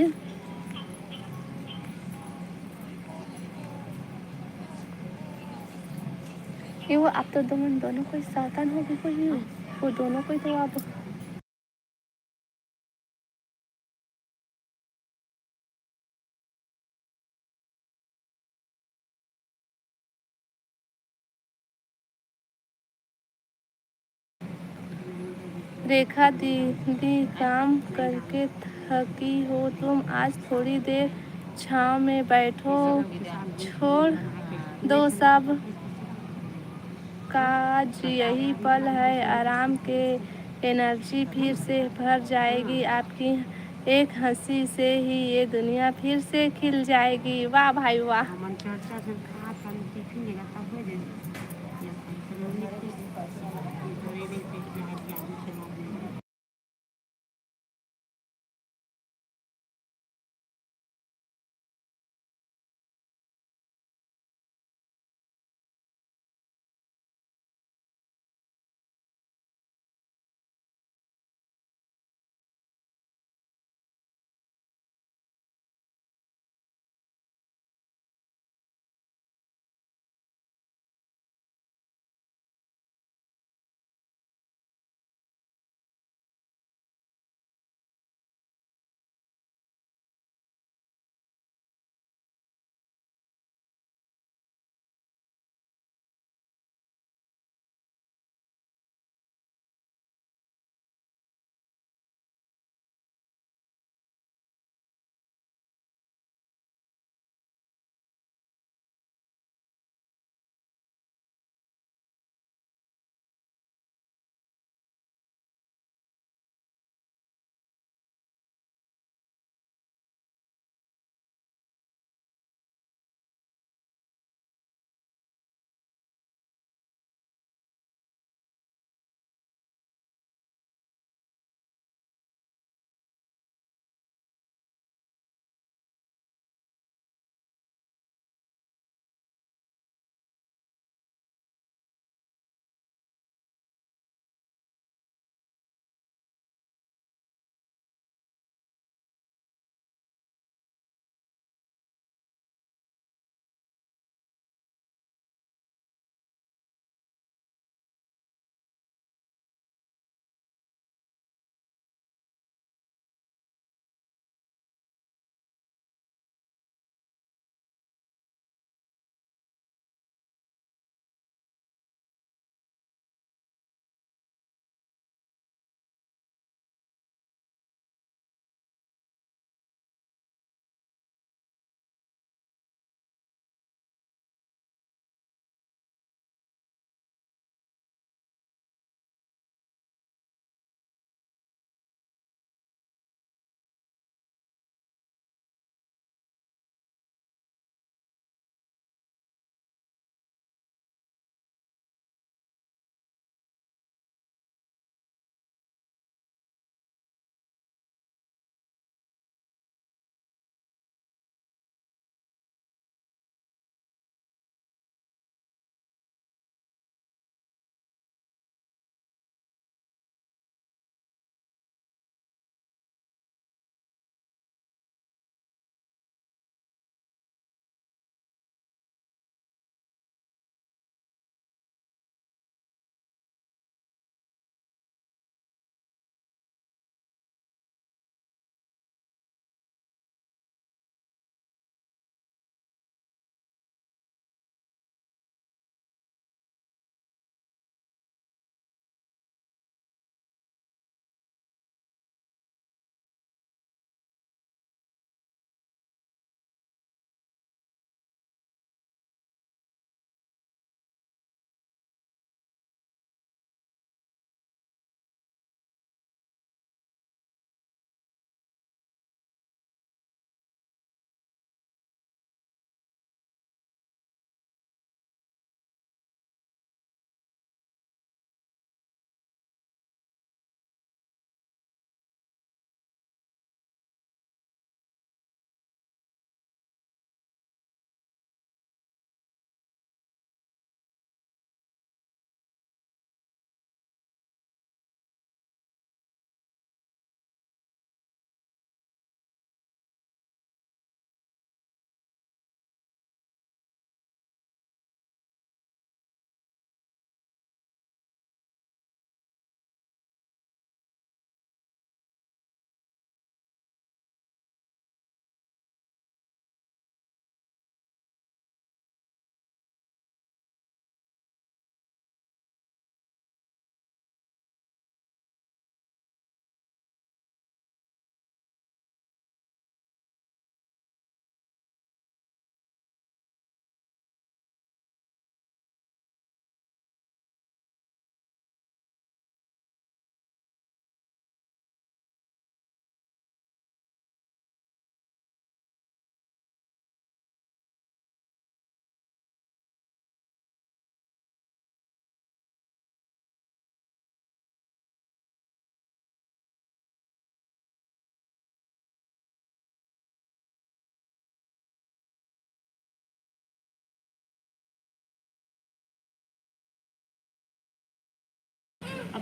ये वो आप तो दोनों, दोनों कोई सावधान हो गए, कोई वो दोनों कोई तो आप रेखा दीदी, काम करके थकी हो तुम, आज थोड़ी देर छाँव में बैठो, छोड़ दो सब काज, यही पल है आराम के, energy फिर से भर जाएगी आपकी, एक हंसी से ही ये दुनिया फिर से खिल जाएगी। वाह भाई वाह। हमन चर्चा से खात हन, टिफिन लेगा तब हो जाए।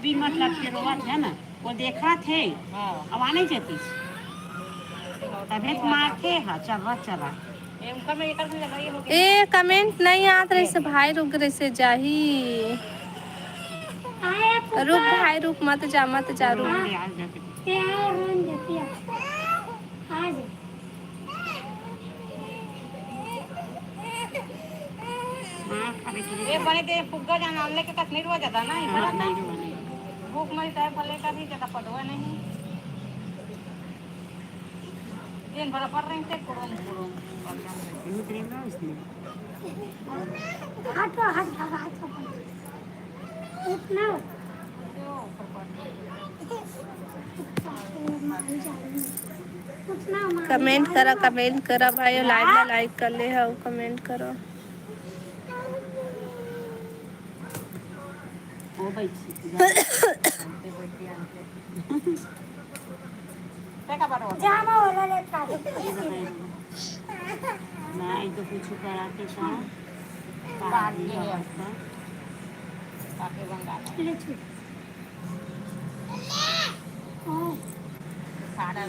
भी मतलब के रोवत है ना, वो देखा थे। हाँ। अब आने जतिस। तबे तो मारथे हा, चर्रा चर्रा। ए, उनका मैं एकर भी लगाई हो गया। ए, comment नहीं आत रहिसे भाई, रुक रहिसे जाही। आया रुक पुकार। भाई, रुक, मत जा, मत जा, रुक। हाँ। ए, आ, रोन जतिया। आ जा। ए, बने ते फुग्गा जाना, हमले के कस नहीं रुआ जाता ना, इधर हाँ, आता। नहीं रुआ, नहीं। भूख मरी तय भले का भी ज्यादा पटवा नहीं। दिन भर पर रही थे, कुड़ुम, कुड़ुम। बहुत रेंगा उसने। हटो, हट, हट, हट, हट। उठना। उठना, मार। Comment करा, comment करा भाई, live ला like कर ले हो, comment करो। ओ बैठी। जामा वाला लेता। नहीं तो कुछ करा के था। बात ये है। काफी बंगाल है। ले छू। हाँ। सारा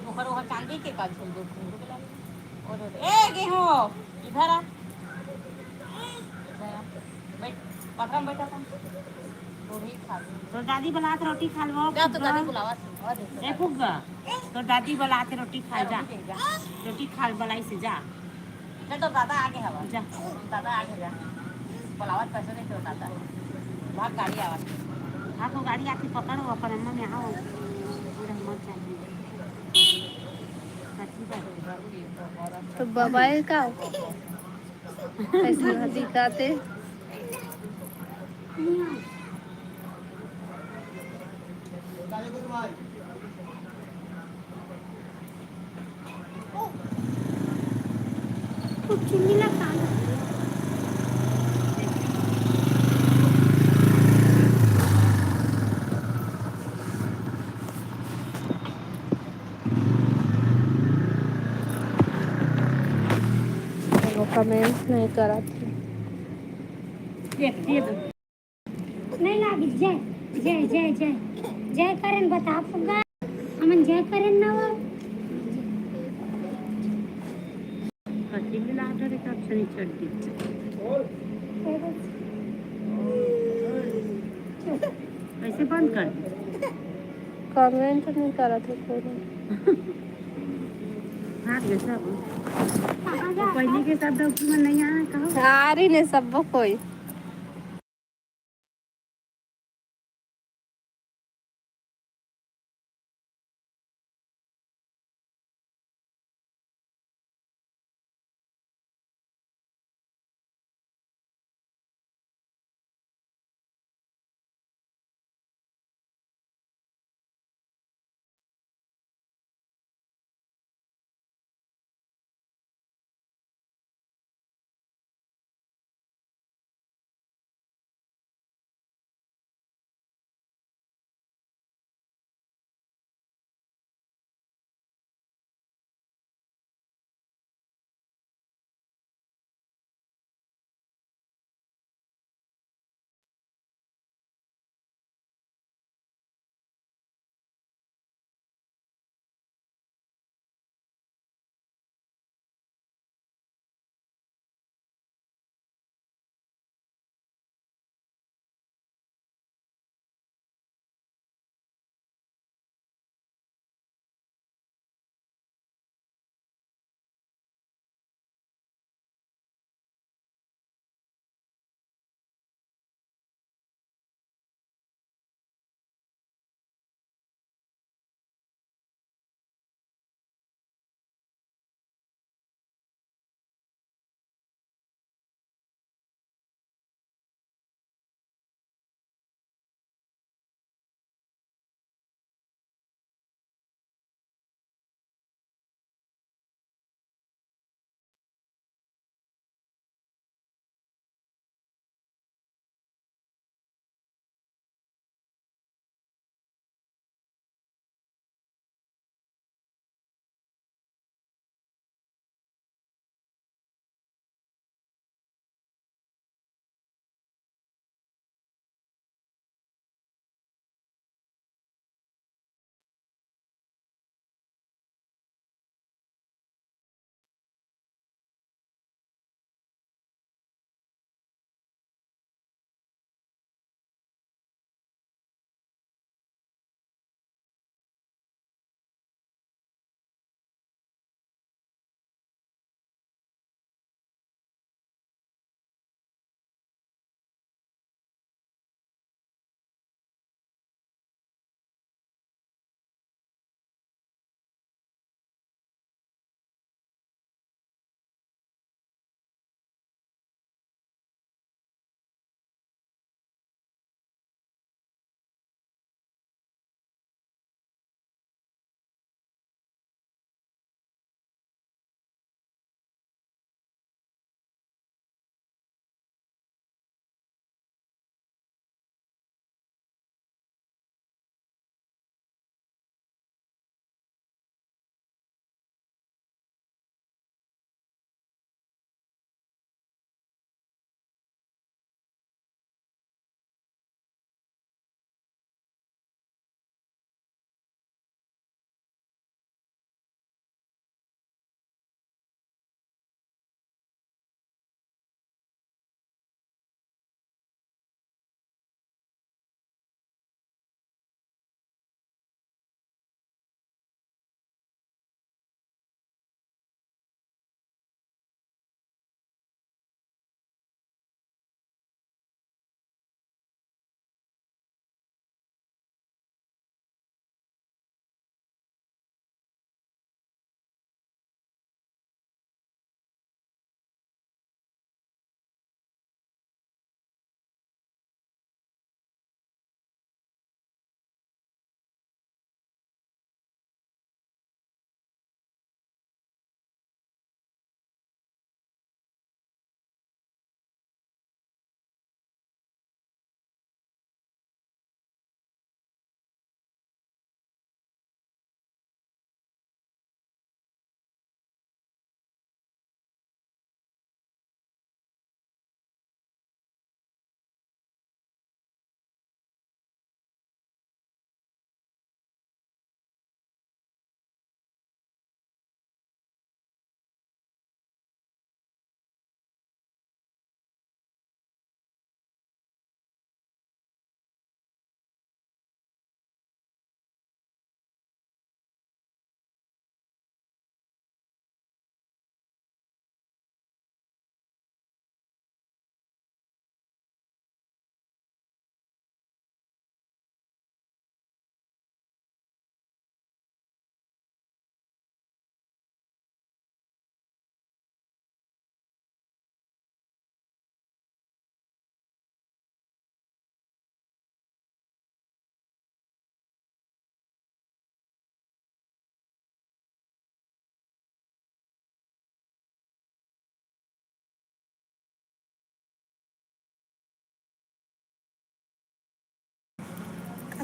ओकर, ओकर चांदी के का झुमरू, झुमरू के लागे। और, ए, गेहूं, इधर आ। इधर आ। बैठ, पथरा में बैठा था। पूरी खा ली। तो दादी बलात रोटी खा लो, जा तो फुग्गा। दादी बुलावा थी, और देखो। ए, फुग्गा, तो दादी बलात रोटी खा जा। रोटी दे जा। रोटी खा, बलाई से जा। चल, तो दादा आगे हवा। जा। दादा आगे जा। बुलावत पैसे नहीं तो दादा। भाग गाड़ी आवा। हाँ, तो गाड़ी आके पकड़ो, अपन अम्मा में आओ। पूरा मत जाइए। कथी बात? तो बबाई का? कैसे दिखाते? वो comment नहीं करत हे। देख, दे दो। नहीं लागी, जय, जय, जय, जय। जय करेन बता फुग्गा। हमन जय करेन ना वो। कथी मिला दे रे, कब से नहीं चढ़ दी। कैसे बंद कर दी? Comment नहीं करत हे कोई। भाग गए सब। कहाँ जा? वो पहले के सब डॉक्टर में नहीं आया, कहाँ? आ रही ने सब कोई।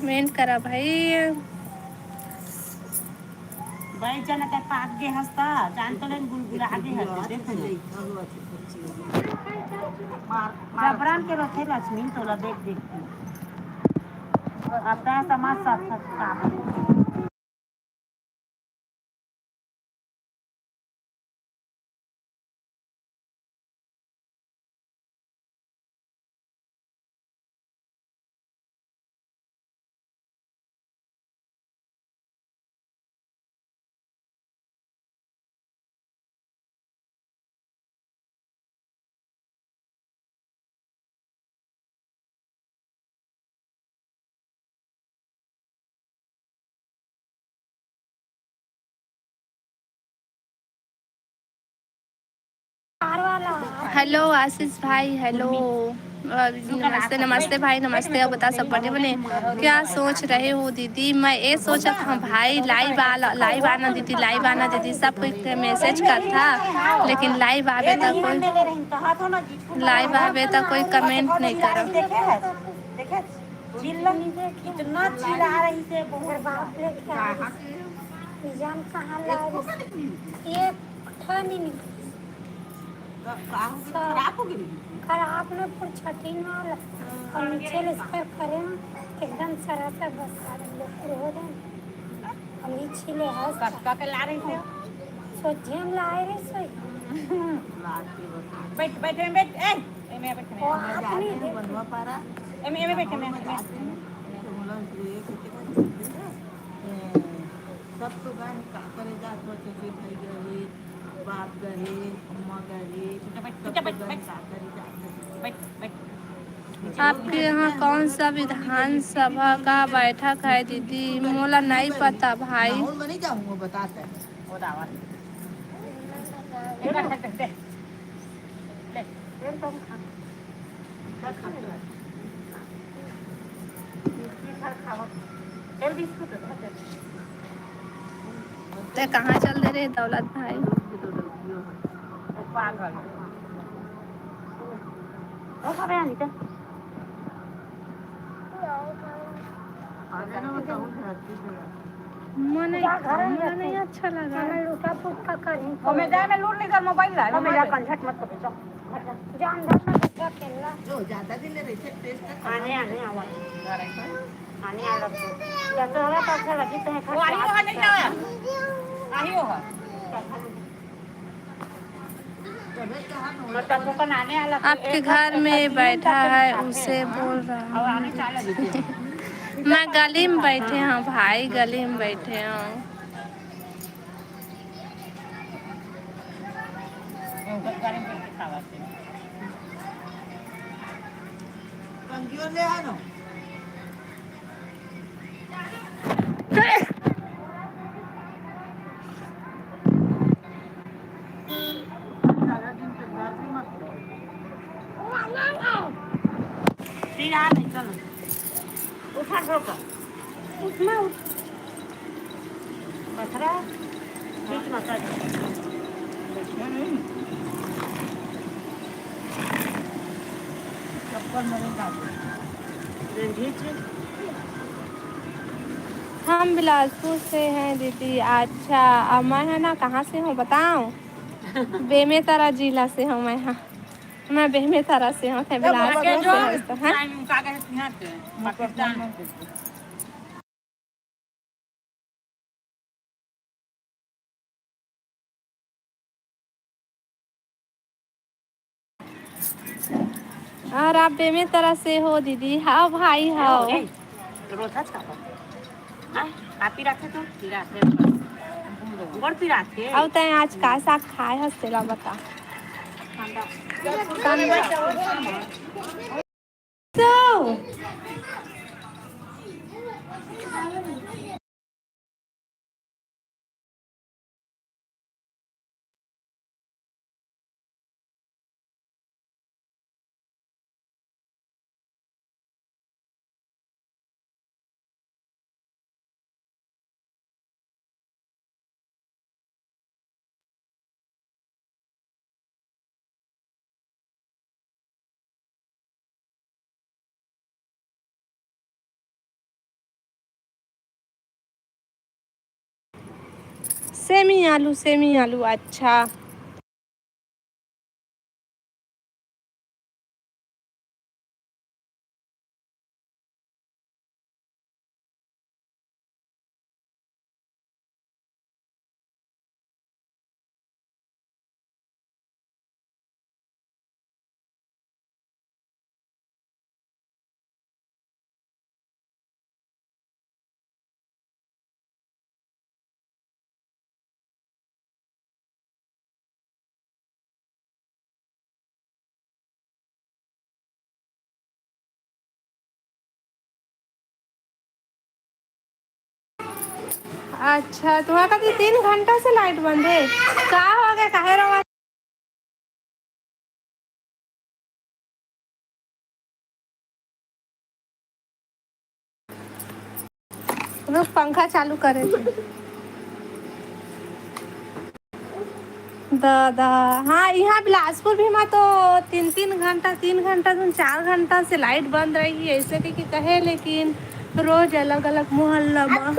कमेंट करा भाई। भाई, जान के पाक गे हस त, जान तो लेन गुलगुला गे हस, देख ले। जबरन के रथे लक्ष्मी, तोला देख देख के। अब तैं समझ सकत का। हेलो आशीष भाई, हेलो। अ, नमस्ते, नमस्ते भाई, नमस्ते। अब बता, सब बढ़िया बने? क्या सोच रहे हो दीदी? मैं ये सोचत हूँ भाई, लाइव आ, लाइव आना दीदी, लाइव आना दीदी। सब कोई के मैसेज करता, लेकिन लाइव आवे त कोई, लाइव आवे त कोई कमेंट नहीं करा। चिल्ला, इतना चिल्ला रही से बहुत। बाप रे, क्या है? जान कहाँ ला रही? ये ठा नहीं निकली। का, का हो गया? खराब हो गई? खराब में पूरा छटीन वाला। और नीचे ले स्पर करे हैं, एकदम सरासर बस सारे लोग पूरे हो रहे हैं। और नीचे ले है कब का के ला रही थे? सोझे हम लाए रहे सोई। बैठ, बैठ, बैठ, ए। एमे बैठ, एमे। ओ, आप नहीं देख। बनवा पारा। एमे, एमे बैठ, एमे, एमे। तो बोला, ये कुछ ए, सब तो गाय का करे जात हो, चचे भाई गए, बाप गए, अम्मा गए, चुपचाप बैठ, सब चुपचाप तो बैठ, गाय बैठ। का करे जात हो। बैठ, बैठ। आपके यहाँ कौन सा विधानसभा का बैठक है दीदी? मोला नहीं पता भाई। माहौल में नहीं जाऊंगा, बताते हैं। वो दावा। एक बार हट, हट, हट। ले। तेल कहाँ चल दे रहे दौलत भाई? मने, मने नहीं अच्छा लगा। हमें लूटा फुटका करी। हमें जाए में लूट नहीं कर मोबाइल ला, हमें जा कंझट मत कर। जान दे ना बच्चा खेलना। जो ज्यादा दिन ले रही थे, टेस्ट कर। आने, आने आवा। आने आ लग। या तो हवा तो अच्छा लगी तो है। वो आही हो, नहीं जाओ। आही हो। आपके घर में बैठा है, उसे बोल रहा हूँ। मैं गली में बैठे हूँ भाई, गली में बैठे हूँ। फिर आ नहीं, चलो। उठा, ठोका। उठना, उठ। पथरा, बीच में कर। चप्पल मेरे साथ। रणजीत जी। हम बिलासपुर से हैं दीदी। अच्छा, अउ मैं है ना, कहाँ से हूँ बताऊँ? बेमेतरा जिला से हूँ मैं, हाँ। मैं बेमेतरा से हूँ, थे बिलासपुर से हूँ, तो, हाँ? अउ आप बेमेतरा से हो दीदी? हाँ भाई, हाँ। ए, रोथा छापा। हाँ, आप पिराथे तो? पिराथे। बड़ पिराथे। अउ तैं आज का साग खाए हस, तेला बता। कांदा। कांदा। सेमी आलू, सेमी आलू, अच्छा। अच्छा, तुम्हारा कति तीन घंटा से लाइट बंद है? का हो गया, काहे रवा? रुक, पंखा चालू करे थे। दादा, हाँ, यहाँ बिलासपुर भी मा तो तीन तीन घंटा, तीन घंटा से चार घंटा से लाइट बंद रही है, ऐसे कह के कहे, लेकिन रोज अलग अलग मोहल्ला में।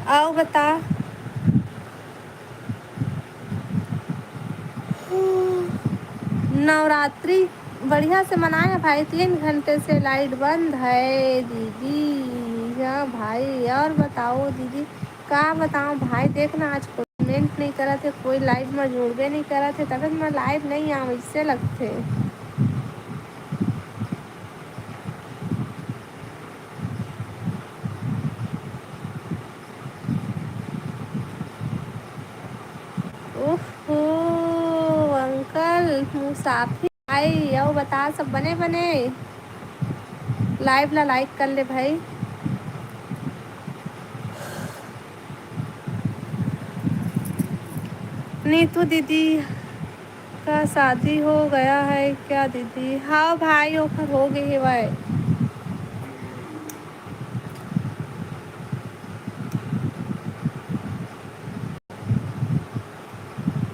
आओ बता। नवरात्रि बढ़िया से मनाए हैं भाई, तीन घंटे से लाइट बंद है दीदी। हाँ भाई, और बताओ दीदी, का बताओ भाई, देख ना, आज कोई कमेंट नहीं करत है, कोई लाइव में जुड़बे नहीं करत है, तबे तो मैं लाइव नहीं आऊँ, इससे लगते। ओहो, अंकल मुसाफिर भाई, अउ बता, सब बने बने? लाइव ला लाइक कर ले भाई। नीतू दीदी का शादी हो गया है क्या दीदी? हाँ भाई, ओकर हो गए हेवय।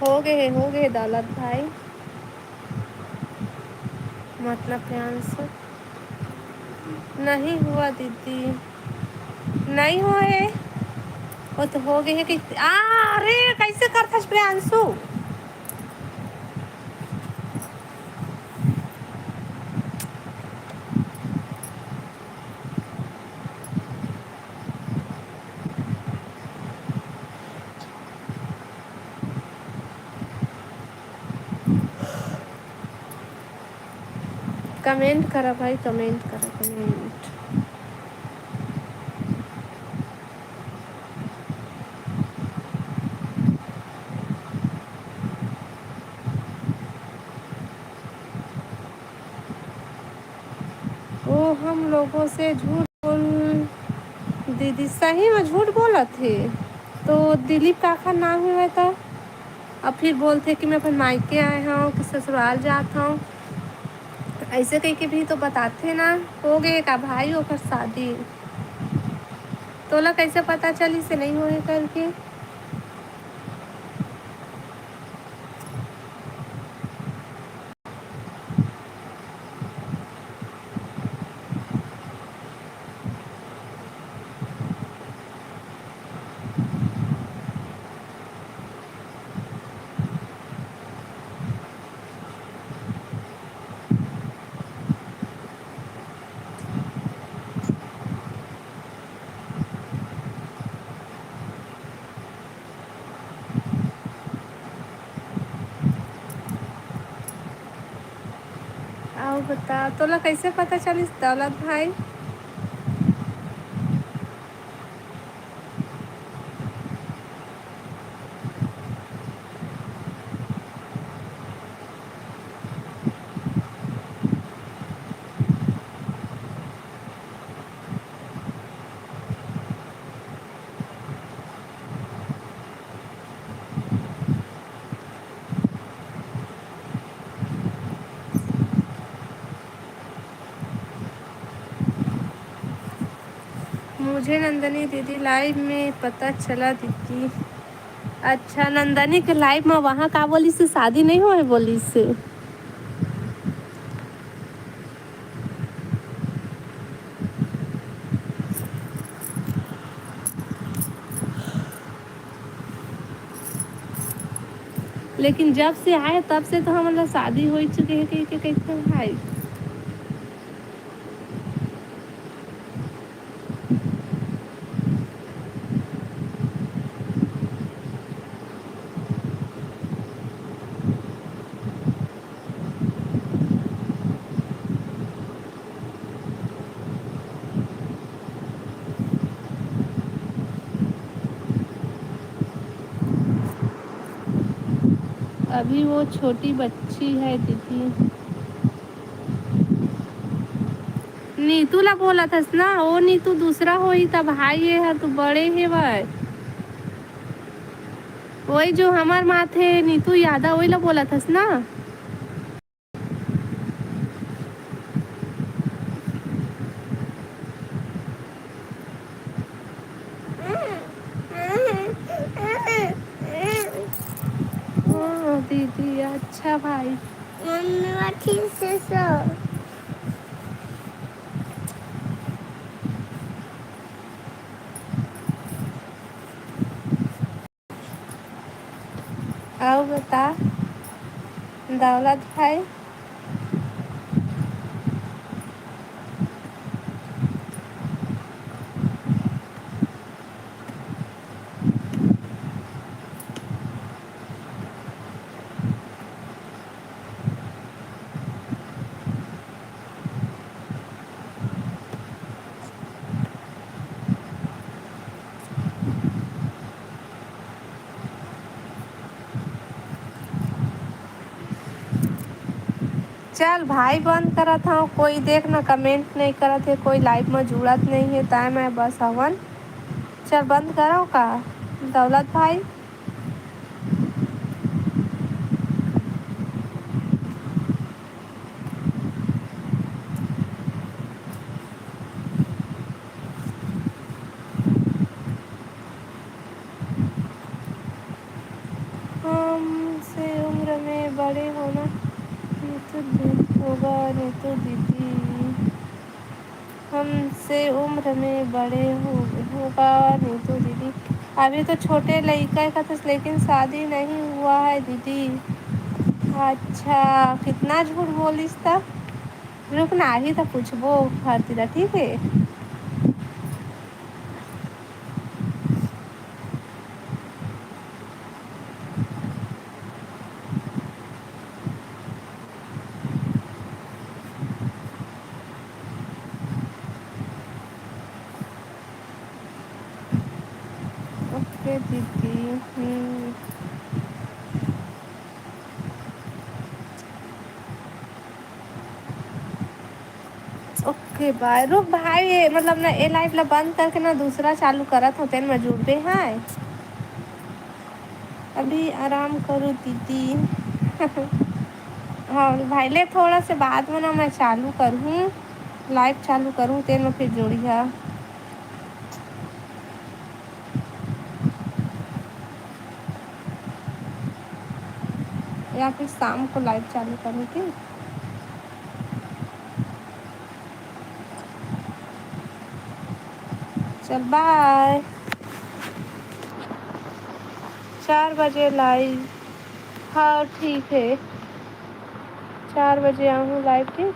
हो गए हे, हो गए हे दौलत भाई, मतलब प्रियांशु। नहीं हुआ दीदी, नहीं हुआ है, वो तो हो गए है कि आ, अरे कैसे करथस प्रियांशु? कमेंट करा भाई, कमेंट करा, कमेंट। वो हम लोगों से झूठ बोल, दीदी सही में झूठ बोलत हे। तो दिलीप काका नाम है तो, अब फिर बोलथे कि मैं अपन मायके आए हूँ कि ससुराल जात हूँ, ऐसे कह के भी तो बताथे ना। हो गए का भाई ओकर शादी, तोला कैसे पता चली से नहीं होए करके? अउ बता, तोला कैसे पता चलिस दौलत भाई? मुझे नंदनी दीदी लाइव में पता चला दीदी। अच्छा, नंदनी के लाइव में वहाँ का बोलिस, शादी नहीं होए बोलिस। लेकिन जब से आए तब से तो हमन ला शादी हो चुके है कह के कहते हैं भाई। अभी वो छोटी बच्ची है दीदी। नीतू ला बोलत हस ना, ओ नीतू दूसरा होही, त भाई ये ह तो बड़े हेवय। वही जो हमर माथे नीतू यादव, वही ला बोलत हस ना। हाँ, दीदी, अच्छा भाई। मम्मी, ठीक से सो। अउ बता, दौलत भाई? चल भाई, बंद करत हव। कोई देख ना, comment नहीं करत हे, कोई live में जुड़त नहीं हे, ताय मैं बस हवन। चल, बंद करव का, दौलत भाई? हमसे उम्र में बड़े होना, नीतू दीदी होगा, नीतू दीदी। हमसे उम्र में बड़े हो, होगा, नीतू दीदी। अभी तो छोटे लइका का था, लेकिन शादी नहीं हुआ है दीदी। अच्छा, कितना झूठ बोलिस त? रुक ना, आही त पूछबो घर तीरा, ठीक है? OK दीदी। हम्म। OK, bye। रुक भाई, ये मतलब ना, ये live ला बंद करके ना दूसरा चालू करत हों, तेन में जुड़बे, हाँ। अभी आराम करो दीदी। हाँ भाई, ले थोड़ा से बाद में ना मैं चालू करहूँ, live चालू करहूँ, तेन में फिर जुड़िहा। या फिर शाम को live चालू करूँ कि? चल, bye। चार बजे live। हाँ, ठीक है, चार बजे आहूँ live, ठीक।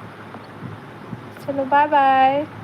चलो, bye bye।